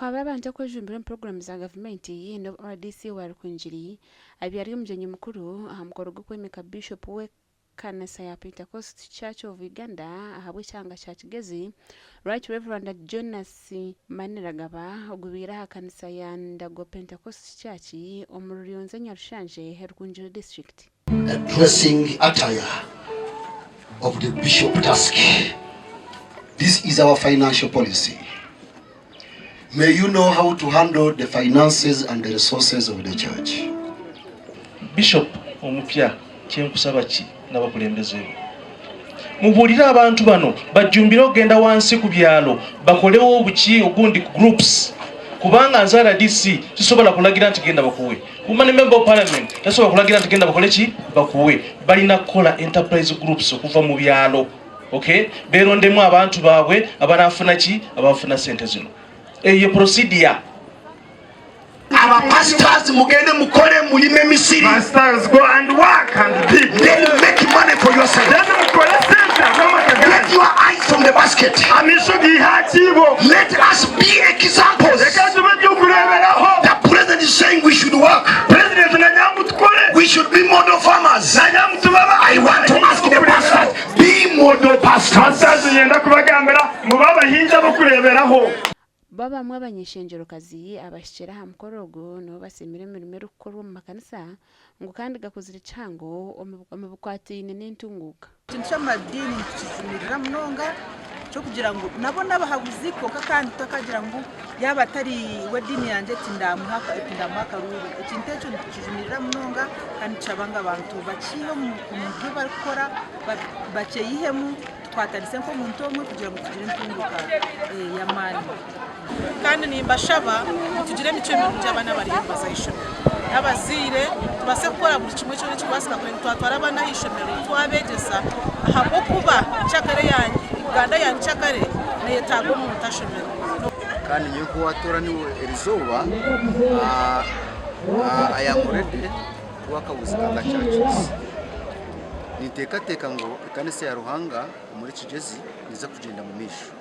Kuhabura abantu okwejumbira omu puroguraamu za gavumenti n'obu rdc wa Rukungiri abaire ari omugyenyi mukuru aha mukoro gw'okwemeka Biishopu w'ekanisa ya Pentecost Church of Uganda ahabw'ekyanga kya Kigezi, Right Rev. Jonas Maniragaba ogubaire aha kanisa ya Ndago Pentecost Church omu Ruryonza Nyarushanje, Rukungiri District. A dressing attire of the bishop task. This is our financial policy. May you know how to handle the finances and the resources of the church. Bishop omupya kyenkusaba ki nabakulembeze bo mubuulire abantu bano bajjumbire okugenda wansi ku byalo bakolewo obuki ogundi groups kubanga nze rdc sisobola kulagira nti genda bakuwe Woman member of parliament tasobola kulagira nti genda bakole ki bakuwe balina kukola enterprise groups okuva mu byalo okay berondemu abantu baabwe abanafuna ki abafuna sente zino eyo procedure Aba pastors mugende mukole mulime emisiri. Pastors go and work and dig. Then make money for yourself. Then mukole sente z'amaka Get ganyu. your eyes from the basket. Amaisho giihe aha kiibo. Let us be examples. Reka tube eby'okureeberaho. The president is saying we should work. President nanyanga ngu tukore. We should be model farmers. Nanyanga ngu tube aba- I want to ask the pastors, be model pastors. Pastors niinyenda kubagambira mube abahingi ab'okureeberaho. Bo abamwe abany'eishengyerokazi abahikire aha mukoro ogu nibo basiimire emirimo erikukorwa omu makanisa ngu kandi gakuzire kihango omu bikwataine n'entunguuka. Ekintu ky'amadiini nitukijumirira munonga ky'okugira ngu nabo n'abahabuzi kwonka kandi tutakagira ngu yaaba atari w'ediini yangye tindamuha akaruru. Ekintu ekyo nitukijumirira munonga kandi nitushaba ngu abantu bakiihe omu bi barikukora bakyeyihemu tukwatanise nk'omuntu omwe kugira ngu tugire entunguuka y'amaani. Kandi nimbashaba ngu tugire emicwe mirungi abaana abariyo nibaza aha ishomero. N'abazaire tubaase kukora buri kimwe kyona ekirikubaasika kureeba ngu twatwara abaana aha ishomero twabegyesa ahabw'okuba nkyakare ya Uganda ya nkyakare neyetaaga omuntu ashomire. Kandi nyowe ku waatoora niwe erizooba, I am ready to work with other churches. Ninteekateeka ngu ekanisa ya Ruhanga omuri Kigyezi neeza kugyenda omu maisho.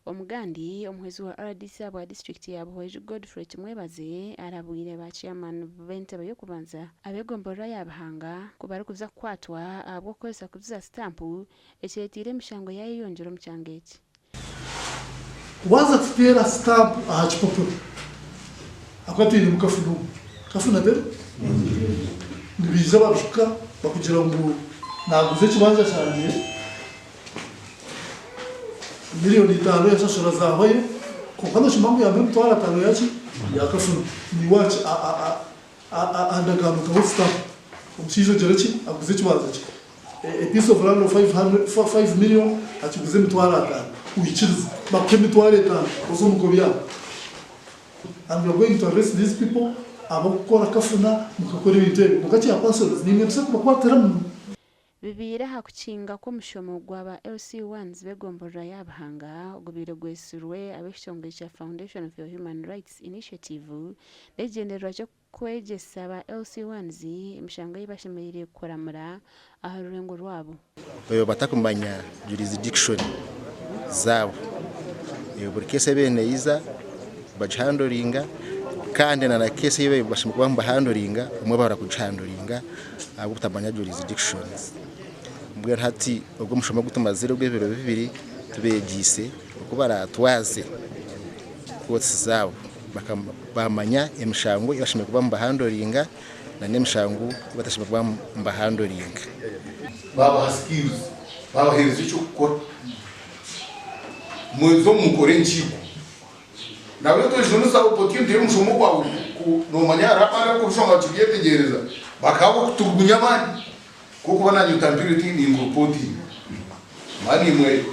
Omugandi, omuhwezi wa rdc ahabwa disiturikiti ya Buhweju Godfrey Tumwebaze arabwire ba chairman b'entebe y'okubanza ab'egomborora ya Bihanga ku barikuza kukwatwa ahabw'okukozesa kubi za sitampu ekireteire emishango yayeyongyera omu kyanga eki. Waaza kuteera sitampu aha kipapura, ahakuba twinemu kafuna omu. Kafuna teriho? Nibaija babishuka bakugira ngu naaguza ekibanja kyangye. Miriyoni itano yashashura zahwayo kwonka noshoma ngu yampa emitwaro atano yaki yakafuna niiwe aha ndagaano otaho stamp omushaija ogire ki aguze ekibanja kye a piece of land of 5 million akiguze emitwaro atano oikirize bakuhe emitwaro etano oze omugobe aho and we are going to arrest these people abokukora kafuna mukakora ebintu ebyo kwonka chairpersons niimwe tuza kubakwatiramu. Bibaire aha kukinga kw'omushomo gwa ba LC Ones b'egomborora ya Bihanga ogubaire gwetsirwe ab'ekitongore kya Foundation for Human Rights Initiative n'ekigyendererwa ky'okwegyesa ba LC Ones emishango ei bashemereire kuramura aha rurengo rwabo. Ebi batakumanya jurisdiction zaabo. Buri case ebaire neyiza bagihandoringa kandi na case ei bashemereire kuba nibahandoringa obumwe bahura kugihandoringa ahabw'obutamanya jurisdictions. Mbwenu hati ogu omushomo ogu tumazire ogw'ebiro bibiri tubeegyeise oku baraatwaze kootisi zaabo baamanya emishango ei bashemereire kuba nibahandoringa n'emishango ei batashemereire kuba nibahandoringa. Baabaha skills, baabaheereza eky'okukora. Mweze mukore enkiiko. Nabyo twejunisa opportunity y'omushomo gwawe ku nomanya hariho abandi abarikubishoma bakibyetegyereza bakaba bakuturugunya amaani kokuba nanye otampire oti ninkureportinga mani imwe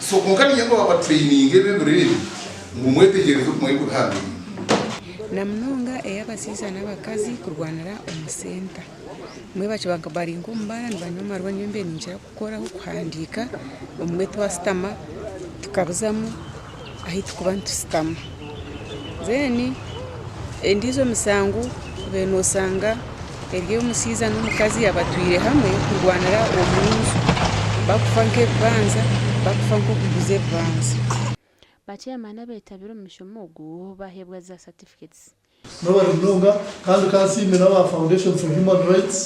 so kwonka niinyenda ngu babatraininge ebi ebiro ebi ngu mwetegyereze oku murikubihandlinga. Na munonga ey'abashaija n'abakazi kurwanira omu senta. Mbwenu bakiba bari nk'omu baara nibanywa amarwa nyowe mbaire ninkira kukoraho kuhandiika obumwe twashutama tukabuzamu ahu turikuba nitushutama. Then endiijo misango obaire noshanga eri ey'omushaija n'omukazi abatwire hamwe kurwanira omu nju, bakufa nk'ebibanja, bakufa nk'okuguza ebibanja. Ba Chairman abetabire omu mushomo ogu baheebwa za certificates. Mwebare munonga kandi ka nsiime n'aba Foundation for Human Rights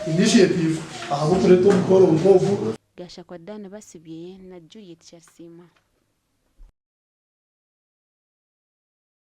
Initiative ahabw'okureeta omukoro nk'ogu. Gashakwa Dan Basibye na Juliet Kyarisiimwa.